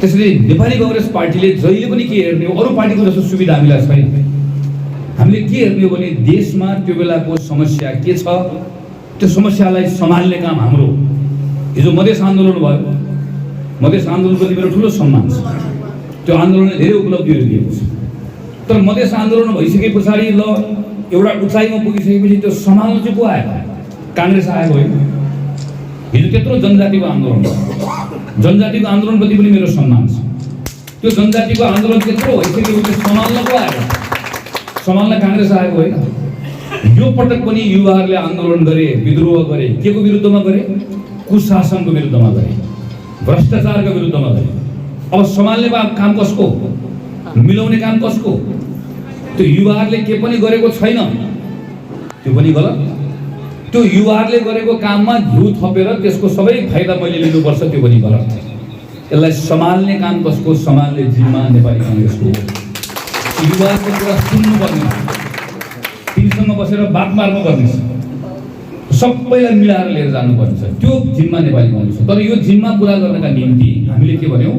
त्यसैले नेपाली कांग्रेस पार्टीले जहिले पनि के हेर्ने हो, अरू पार्टीको जस्तो सुविधा हामीलाई छैन। हामीले के हेर्ने हो भने देशमा त्यो बेलाको समस्या के छ, त्यो समस्यालाई सम्हाल्ने काम हाम्रो। हिजो मधेस आन्दोलन भयो, मधेस आन्दोलनप्रति मेरो ठुलो सम्मान छ। त्यो आन्दोलनले धेरै उपलब्धिहरू दिएको छ। तर मधेस आन्दोलन भइसके पछाडि ल एउटा उचाइमा पुगिसकेपछि त्यो सम्हाल्न चाहिँ को आयो? कांग्रेस आएको होइन। हिजो त्यत्रो जनजातिको आन्दोलन भयो, जनजातिको आन्दोलनप्रति पनि मेरो सम्मान छ। त्यो जनजातिको आन्दोलन त्यत्रो भइसकेपछि सम्हाल्न को आयो? सम्हाल्न कांग्रेस आएको होइन। यो पटक पनि युवाहरूले आन्दोलन गरे, विद्रोह गरे। के को विरुद्धमा गरे? कुशासनको विरुद्धमा गरे, भ्रष्टाचारको विरुद्धमा गरे। अब सम्हाल्ने काम कसको? मिलाउने काम कसको? त्यो युवाहरूले के पनि गरेको छैन, त्यो पनि गलत। त्यो युवाहरूले गरेको काममा घिउ थपेर त्यसको सबै फाइदा मैले लिनुपर्छ, त्यो पनि गलत। यसलाई सम्हाल्ने काम कसको? सम्हाल्ने जिम्मा नेपाली कांग्रेसको हो। युवाको कुरा सुन्नुपर्ने, तिनीसँग बसेर बात मार्नुपर्ने छ, सबैलाई मिलाएर लिएर जानुपर्ने छ। त्यो जिम्मा नेपाली कांग्रेस हो। तर यो जिम्मा पुरा गर्नका निम्ति हामीले के भन्यौँ?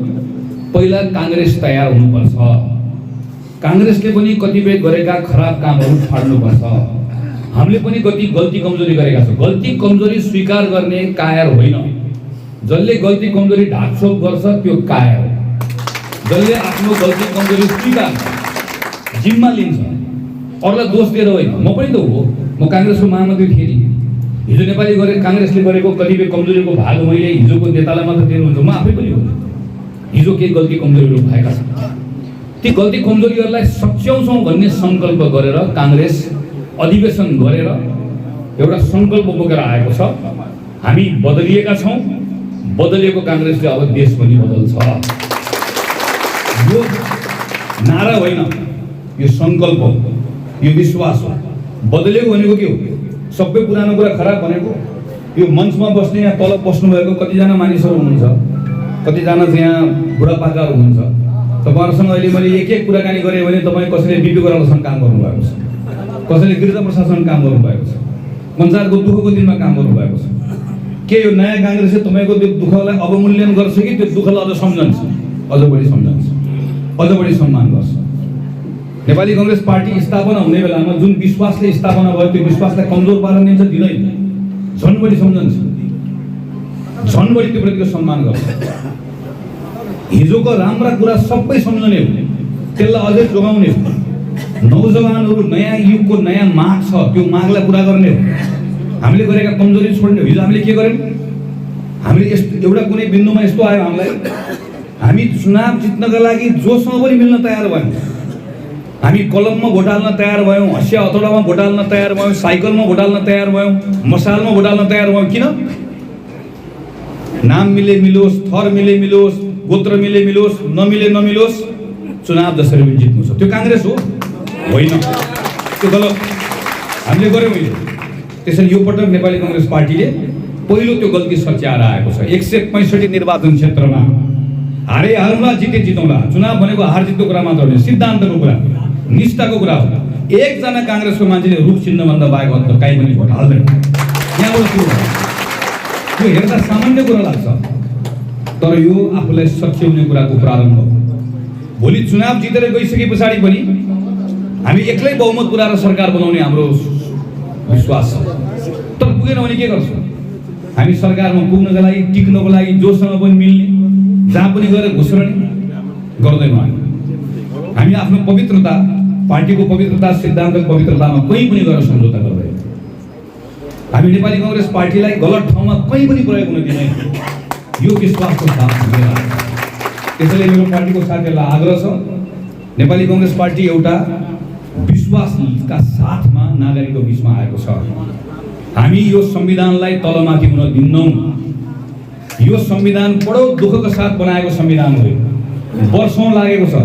पहिला कांग्रेस तयार हुनुपर्छ। कांग्रेसले पनि कतिपय गरेका खराब कामहरू फाड्नुपर्छ। हामीले पनि कति गल्ती कमजोरी गरेका छौँ। गल्ती कमजोरी स्वीकार गर्ने कायर होइन। जसले गल्ती कमजोरी ढाकछोप गर्छ त्यो कायर हो। जसले आफ्नो गल्ती कमजोरी स्वीकार जिम्मा लिन्छ, अरूलाई दोष दिएर होइन। म पनि त हो, म कांग्रेसको महामन्त्री थिएँ नि। हिजो नेपाली कांग्रेसले गरेको कतिपय कमजोरीको भाग मैले हिजोको नेतालाई मात्र दिनुहुन्छ, म आफै पनि हो। हिजो के गल्ती कमजोरीहरू भएका छन्, ती गल्ती कमजोरीहरूलाई सच्याउँछौँ भन्ने सङ्कल्प गरेर कांग्रेस अधिवेशन गरेर एउटा सङ्कल्प बोकेर आएको छ। हामी बदलिएका छौँ, बदलिएको कांग्रेसले अब देश पनि बदल्छ। यो नारा होइन, यो सङ्कल्प, यो विश्वास हो। बदलेको भनेको के हो? सबै पुरानो कुरा खराब भनेको? यो मञ्चमा बस्ने यहाँ तल बस्नुभएको कतिजना मानिसहरू हुनुहुन्छ, कतिजना चाहिँ यहाँ बुढापाकाहरू हुनुहुन्छ। तपाईँहरूसँग अहिले मैले एक कुराकानी गरेँ भने तपाईँ कसैले बिपी गोरालासँग काम गर्नुभएको छ, कसैले गिरिजा प्रशासन काम गर्नुभएको छ, पञ्चायतको दुःखको दिनमा काम गर्नुभएको छ। के यो नयाँ कांग्रेसले तपाईँको त्यो दुःखलाई अवमूल्यन गर्छ कि त्यो दुःखलाई अझ सम्झन्छ, अझ बढी सम्झन्छ, अझ बढी सम्मान गर्छ? नेपाली कांग्रेस पार्टी स्थापना हुने बेलामा जुन विश्वासले स्थापना भयो त्यो विश्वासलाई कमजोर पार्न दिन्छ, दिँदैन। झन् बढी सम्झन्छ, झन् बढी त्यो प्रतिको सम्मान गर्छ। हिजोको राम्रा कुरा सबै सम्झने हो, त्यसलाई अझै जोगाउने हो। नौजवानहरू नयाँ युगको नयाँ माग छ, त्यो मागलाई पुरा गर्ने हो। हामीले गरेका कमजोरी छोड्ने हो। हिजो हामीले के गर्यौँ? हामीले एउटा कुनै बिन्दुमा यस्तो आयो हामीलाई, हामी चुनाव जित्नका लागि जोसँग पनि मिल्न तयार भयौँ। हामी कलममा भोट हाल्न तयार भयौँ, हँसिया हतौडामा भोट हाल्न तयार भयौँ, साइकलमा भोट हाल्न तयार भयौँ, मसालमा भोट हाल्न तयार भयौँ। किन? नाम मिले मिलोस्, थर मिले मिलोस्, गोत्र मिले मिलोस्, नमिले नमिलोस्, चुनाव जसरी पनि जित्नु छ। त्यो कांग्रेस हो? होइन, त्यो गलत। हामीले गऱ्यौँ हिजो। त्यसैले यो पटक नेपाली कांग्रेस पार्टीले पहिलो त्यो गल्ती सच्याएर आएको छ। 165 निर्वाचन क्षेत्रमा हारे हारौँला, जिते जितौँला। चुनाव भनेको हार जितको कुरा मात्र होइन, सिद्धान्तको कुरा, निष्ठाको कुरा हो। एकजना कांग्रेसको मान्छेले रुख चिन्हभन्दा बाहेक अन्त कहीँ पनि भोट हाल्दैन। यहाँबाट सुरु भयो। यो हेर्दा सामान्य कुरा लाग्छ, तर यो आफूलाई सच्याउने कुराको प्रारम्भ हो। भोलि चुनाव जितेर गइसके पछाडि पनि हामी एक्लै बहुमत पुऱ्याएर सरकार बनाउने हाम्रो विश्वास छ। तर पुगेन भने के गर्छौँ? हामी सरकारमा पुग्नका लागि, टिक्नको लागि जोसँग पनि मिल्ने, जहाँ पनि गएर घुस्रने गर्दैनौँ। हामी आफ्नो पवित्रता, पार्टीको पवित्रता, सिद्धान्तको पवित्रतामा कहीँ पनि गएर सम्झौता गर्दैनौँ। हामी नेपाली कांग्रेस पार्टीलाई गलत ठाउँमा कहीँ पनि प्रयोग हुन दिँदैन। यो विश्वासको साथ लिएर त्यसैले मेरो पार्टीको साथीहरूलाई आग्रह छ, नेपाली कांग्रेस पार्टी एउटा विश्वासका साथमा नागरिकको बिचमा आएको छ। हामी यो संविधानलाई तलमाथि हुन दिन्नौँ। यो संविधान बडो दुःखको साथ बनाएको संविधान हो, वर्षौं लागेको छ।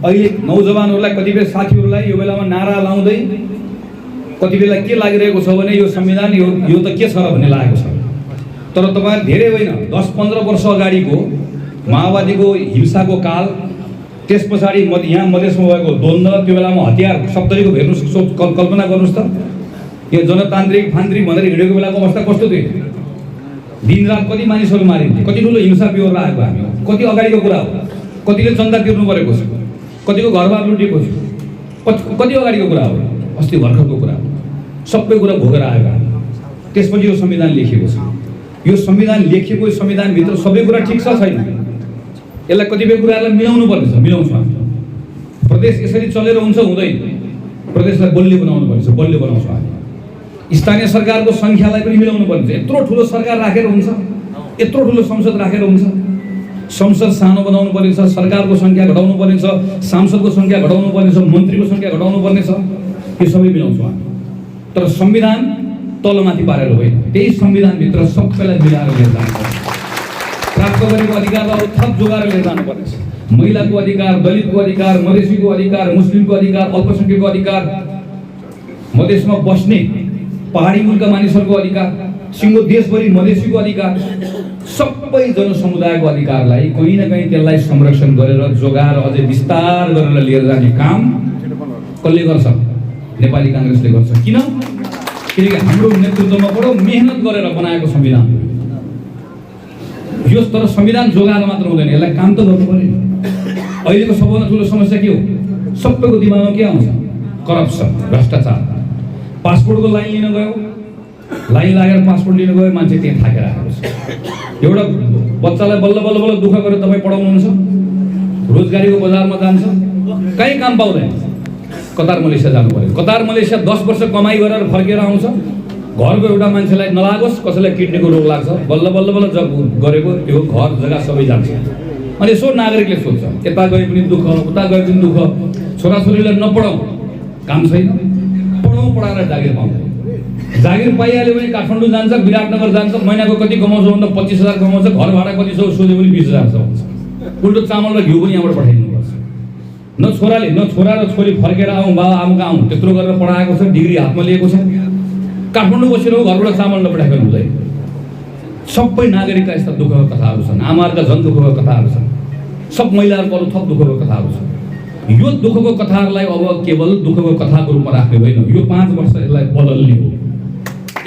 अहिले नौजवानहरूलाई, कतिपय साथीहरूलाई यो बेलामा नारा लाउँदै कति बेला के लागिरहेको छ भने यो संविधान यो त के छ र भन्ने लागेको छ। तर तपाईहरु धेरै होइन, 10-15 वर्ष अगाडिको माओवादीको हिंसाको काल, त्यस पछाडि यहाँ मधेसमा भएको द्वन्द्व, त्यो बेलामा हतियार 70 को हेर्नुस्, कल्पना गर्नुस् त। यो जनतान्त्रिक फान्त्रिक भनेर हिँडेको बेलाको अवस्था कस्तो थियो? दिन रात कति मानिसहरू मारिन्थे, कति ठुलो हिंसा बिहोर लागेको हामी, कति अगाडिको कुरा हो। कतिले चन्दा तिर्नु परेको छ, कतिको घरबार लुटेको छ, कति अगाडिको कुरा हो, अस्ति भर्खरको कुरा हो। सबै कुरा भोगेर आएका। त्यसपछि यो संविधान लेखिएको छ। यो संविधान लेखिएको संविधानभित्र सबै कुरा ठिक छ छैन, यसलाई कतिपय कुराहरूलाई मिलाउनु पर्ने छ, मिलाउँछौँ हामी। प्रदेश यसरी चलेर हुन्छ हुँदैन, प्रदेशलाई बलियो बनाउनु पर्छ, बलियो बनाउँछौँ हामी। स्थानीय सरकारको सङ्ख्यालाई पनि मिलाउनु पर्छ। यत्रो ठुलो सरकार राखेर हुन्छ, यत्रो ठुलो संसद राखेर हुन्छ। संसद सानो बनाउनु पर्नेछ, सरकारको सङ्ख्या घटाउनु पर्नेछ, सांसदको सङ्ख्या घटाउनु पर्नेछ, मन्त्रीको सङ्ख्या घटाउनु पर्नेछ। यो सबै मिलाउँछौँ हामी। तर संविधान तलमाथि पारेर होइन, त्यही संविधानभित्र सबैलाई मिलाएर लिएर जानुपर्छ। प्राप्त गरेको अधिकारलाई थप जोगाएर लिएर जानुपर्नेछ। महिलाको अधिकार, दलितको अधिकार, मधेसीको अधिकार, मुस्लिमको अधिकार, अल्पसङ्ख्यकको अधिकार, मधेसमा बस्ने पहाडी मुलका मानिसहरूको अधिकार, सिङ्गो देशभरि मधेसीको अधिकार, सबै जनसमुदायको अधिकारलाई कहीँ न कहीँ त्यसलाई संरक्षण गरेर जोगाएर अझै विस्तार गरेर लिएर जाने काम कसले गर्छ? नेपाली काङ्ग्रेसले गर्छ। किन? किनकि हाम्रो नेतृत्वमा बडो मेहनत गरेर बनाएको संविधान यो। तर संविधान जोगाएर मात्र हुँदैन, यसलाई काम त गर्नु पर्यो। अहिलेको सबभन्दा ठुलो समस्या के हो? सबैको दिमागमा के आउँछ? करप्सन, भ्रष्टाचार। पासपोर्टको लाइन लिन गयो, लाइन लागेर पासपोर्ट लिन गयो, मान्छे त्यहाँ थाकेर आएको छ। एउटा बच्चालाई बल्ल बल्ल बल्ल दुःख गरेर तपाईँ पढाउनुहुन्छ, रोजगारीको बजारमा जान्छ, कहीँ काम पाउँदैन, कतार मलेसिया जानु पर्यो। कतार मलेसिया 10 वर्ष कमाइ गरेर फर्केर आउँछ, घरको एउटा मान्छेलाई नलागोस्, कसैलाई किडनीको रोग लाग्छ, बल्ल बल्ल बल्ल जब गरेको त्यो घर जग्गा सबै जान्छ। अनि यसो नागरिकले सोध्छ, यता गए पनि दुःख, उता गए पनि दुःख, छोराछोरीलाई नपढाउँ, काम छैन, पढाएर जागिर पाउँदैन। जागिर पाइहाल्यो भने काठमाडौँ जान्छ, विराटनगर जान्छ, महिनाको कति कमाउँछ भन्दा 25,000 कमाउँछ, घर भाडा कति छ सोध्यो भने 20,000 हुन्छ। उल्टो चामल र घिउ पनि यहाँबाट पठाइदिनुपर्छ। न छोराले, न छोरा र छोरी फर्केर आउँ, बाबा आमुका आउँ, त्यत्रो गरेर पढाएको छ, डिग्री हातमा लिएको छ, काठमाडौँ बसेर घरबाट चामल नपठाएको हुँदैन। सबै नागरिकका यस्ता दुःखका कथाहरू छन्, आमाहरूका झन् दुःखका कथाहरू छन्, सब महिलाहरूको अरू थप दुःखको कथाहरू छन्। यो दुःखको कथाहरूलाई अब केवल दुःखको कथाको रूपमा राख्ने होइन, यो 5 वर्ष यसलाई बदल्ने हो,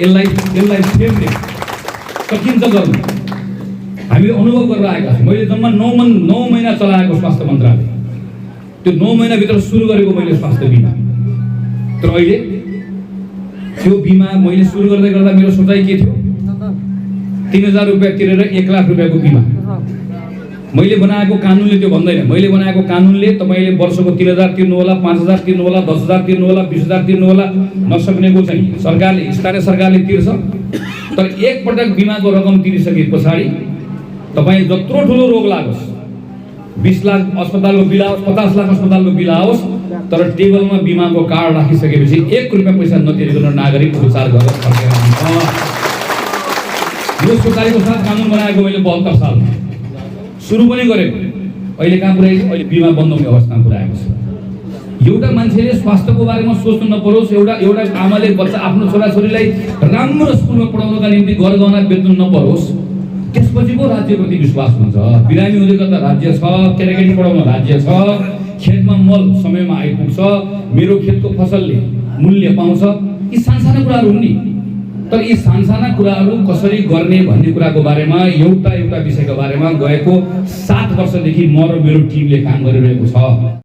यसलाई फेर्ने सकिन्छ गर्नु। हामीले अनुभव गरेर आएका छौँ। मैले जम्मा 9 महिना चलाएको स्वास्थ्य मन्त्रालय, त्यो 9 महिनाभित्र सुरु गरेको मैले स्वास्थ्य बिमा। तर अहिले त्यो बिमा मैले सुरु गर्दै गर्दा मेरो सोचाइ के थियो? 3,000 रुपियाँ तिरेर 1 लाख रुपियाँको बिमा। मैले बनाएको कानुनले त्यो भन्दैन। मैले बनाएको कानुनले तपाईँले वर्षको 3,000 तिर्नु होला, 5,000 तिर्नु होला, 10,000 तिर्नु होला, 20,000 तिर्नु होला, नसक्नेको चाहिँ सरकारले, स्थानीय सरकारले तिर्छ। तर एकपटक बिमाको रकम तिरिसके पछाडि तपाईँ जत्रो ठुलो रोग लागोस्, 20 लाख अस्पतालको बिल आओस्, 50 लाख अस्पतालको बिल आओस्, तर टेबलमा बिमाको कार्ड राखिसकेपछि 1 रुपियाँ पैसा नतिरिकन नागरिक उपचार गरेर फर्केर आउँछ। यो सोचाइको साथ कानुन बनाएको मैले 72 सालमा सुरु पनि गरेको। अहिले कहाँ पुर्याइन्छ? अहिले बिमा बन्द हुने अवस्थामा पुर्याएको छ। एउटा मान्छेले स्वास्थ्यको बारेमा सोच्नु नपरोस्, एउटा आमाले बच्चा आफ्नो छोराछोरीलाई राम्रो स्कुलमा पढाउनका निम्ति घर गहना बेच्नु नपरोस्, त्यसपछि पो राज्यप्रति विश्वास हुन्छ। बिरामी हुँदै गर्दा राज्य छ, केटाकेटी पढाउन राज्य छ, खेतमा मल समयमा आइपुग्छ, मेरो खेतको फसलले मूल्य पाउँछ। यी सानसाना कुराहरू हुन् नि, तर यी सानसाना कुराहरू कसरी गर्ने भन्ने कुराको बारेमा एउटा विषयको बारेमा गएको 7 वर्षदेखि म र मेरो टिमले काम गरिरहेको छ।